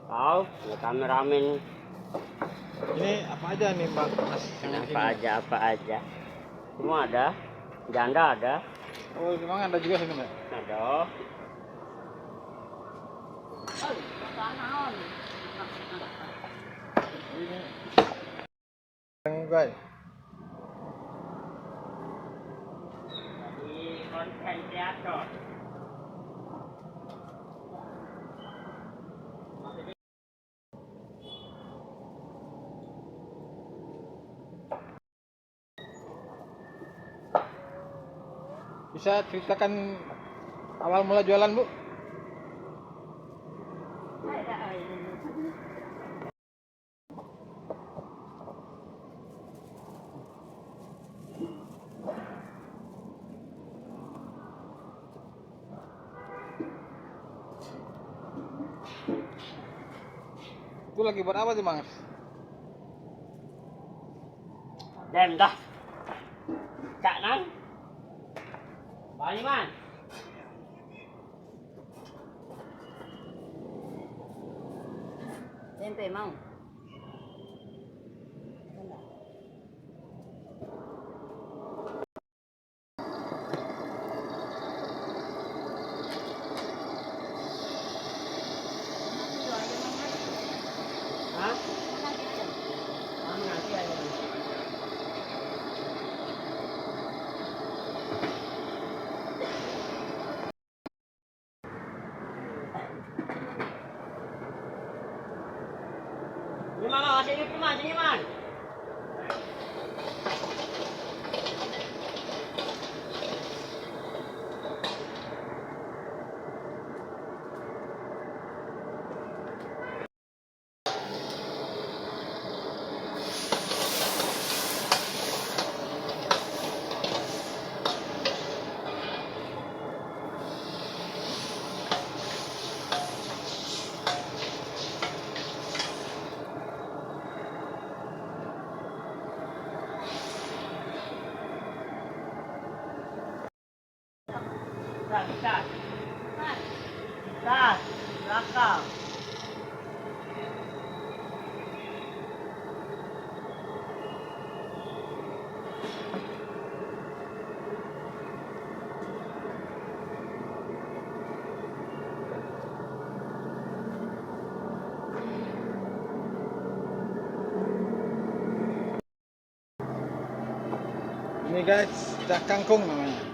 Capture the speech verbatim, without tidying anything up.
Tahu, ya, kameramen. Ini apa aja nih, Bang? Mas, yang apa sini? Apa aja, apa aja. Semua ada. Janda ada. Oh, memang ada juga sini, Mbak? Ada. Ini. Yang guys. Jadi konten kreator. Bisa ceritakan awal mula jualan, Bu? Itu lagi buat apa tuh, Mas? Dem dah. Cak nang. Bang Iman. Tempe mau. Ini mama, masih ingat, Mas, ini, Mas. Gas, gas. Gas, belakang. Ini guys, cah kangkung namanya.